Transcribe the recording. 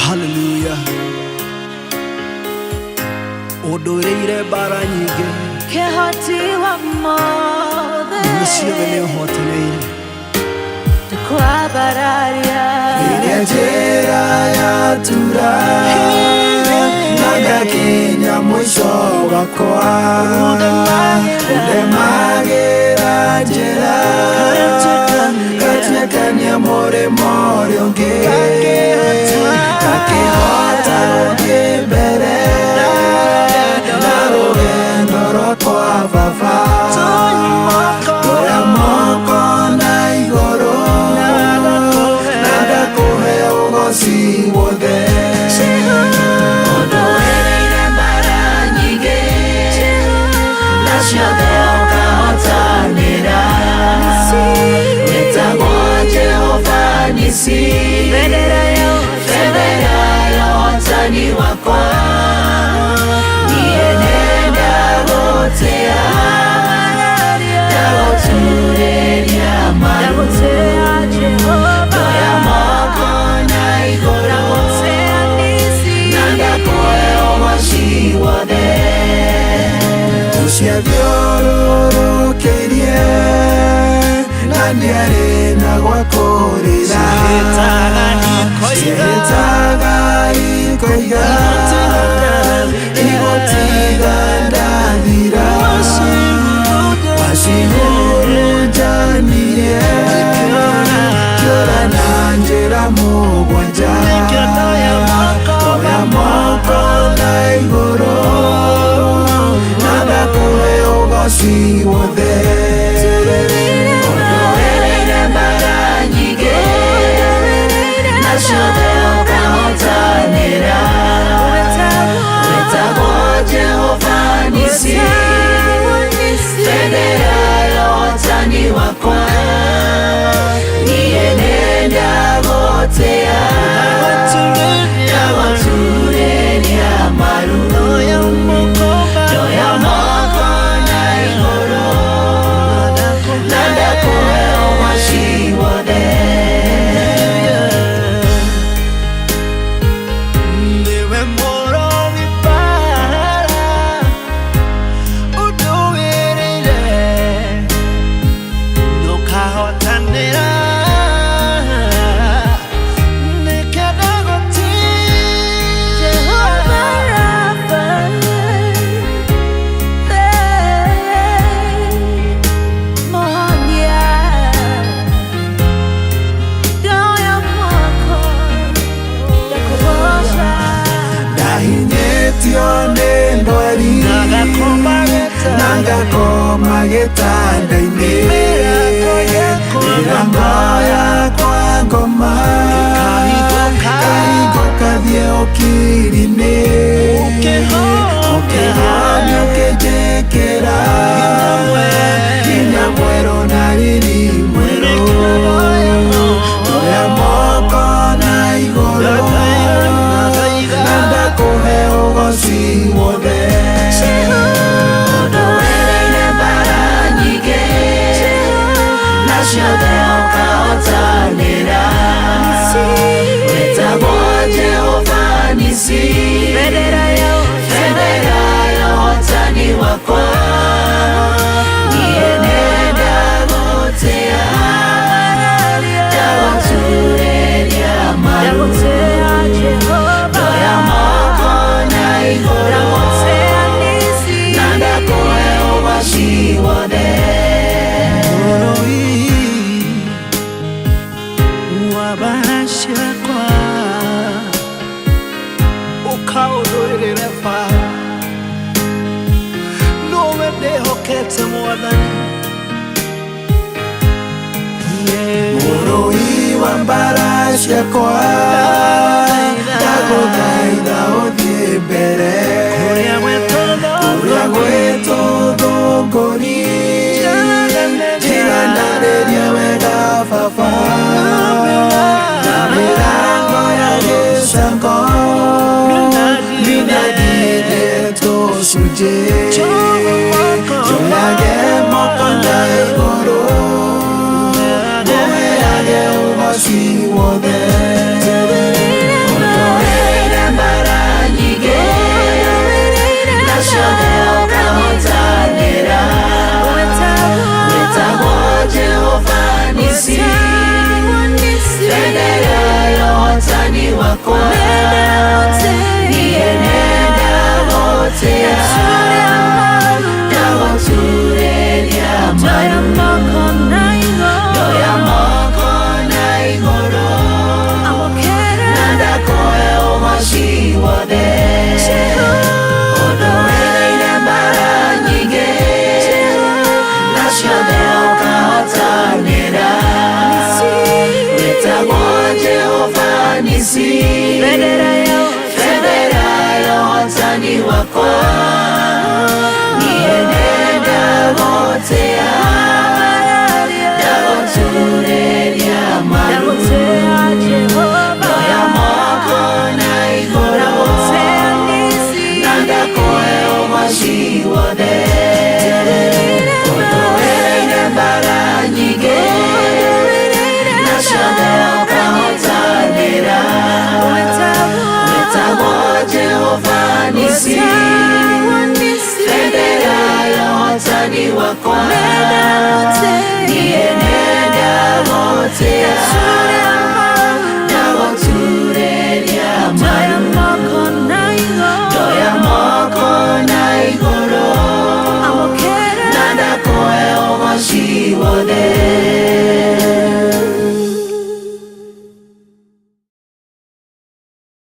Hallelujah. Ũndũrĩire mbara nyingĩ. Kĩhoti wa mothe. Na ciothe nĩ ũhotanĩire. Kwambararia. Rĩrĩa njĩra yatura na ngakinya mũico wakwa, ũndemagĩra njĩra ngatuĩkania mũrĩmo ũrĩa ũngĩ, ngakĩhota gũthiĩ mbere na rũgendo rwakwa baba. Ndoya moko na igũrũ na ngakũhe ũgoci wothe. Ũndũĩrĩire mbara nyingĩ na ciothe ũkahotanĩra. Wĩtagwo Jehova Nisi, bendera ya ũhotani wakwa. Niĩ nĩndagũtĩa, ndagũturĩria maru. Ndoya moko na igũrũ na ngakũhe ũgoci wothe. Ũciathiũrũrũkĩirie na ndiarĩ na gwa kũrĩra, ciĩhĩtaga ikoiga igũtiga ndathira, wacihurunjanirie kĩũra na njĩra mũgwanja. Ndoya moko na igũrũ na ngakũhe ũgoci wothe. Ũndũĩrĩire mbara nyingĩ na ciothe ũkahotanĩra. Wĩtagwo Jehova Nisi, bendera ya ũhotani wakwa. Niĩ nĩndagũtĩa, ndagũturĩria maru. Ndoya moko na igũrũ na ndakũhe ũgoci wothe. Niwe mũrũi mbara ũndũĩrĩire ndũkahotanĩra nĩkenda Jehova Rafa, Monia, Ndoya moko ndakũgoca. Ndahinyĩtio nĩ ndwari na ngakoma gĩtanda-inĩ, mĩrango yakwa ngoma ngahingũka thiĩ ũkiri-inĩ, ũkĩhonia ũkĩnjĩkĩra hinya mwerũ na riri mwerũ. Ndoya moko na igũrũ na ndakũhe ũgoci wothe. Ũndũĩrĩire mbara nyingĩ na ciothe ũkahotanĩra. Wĩtagwo Jehova Nisi, bendera ya ũhotani wakwa. Niĩ nĩndagũtĩa, ndagũturĩria maru. Ndoya moko na igũrũ na ndakũhe ũgoci wothe. Mũrũi wa mbara ciakwa ũkaũndũĩrĩre bara nowe ndĩhokete Mwathani. Mũrũi wa mbara ciakwa ndagũthaitha ũthiĩ mbere Kũrĩa kũrĩa gwĩtũthũngũri, njigananĩrie wega baba na mĩrango ya gĩcango ninathire tũcunjĩ, njoyage moko na igũrũ ngũheage ũgoci wothe. Ũndũĩrĩire wothe. Ũndũĩrĩire mbara nyingĩ, na ciothe ũkahotanĩra. Wĩtagwo Jehova Nisi, Bendera ya bendera ya ũhotani wakwa. Niĩ nĩndagũtĩa, ndagũturĩria maru. Ndagũtĩa Jehova. Ndoya moko na igũrũ, Ndagũtĩa Nisi. na ngakũhe ũgoci wothe. Ũndũĩrĩire mbara nyingĩ, na ciothe ũkahotanĩra. Wĩtagwo Jehova Nisi, bendera ya ũhotani wakwa. Niĩ nĩndagũtĩa,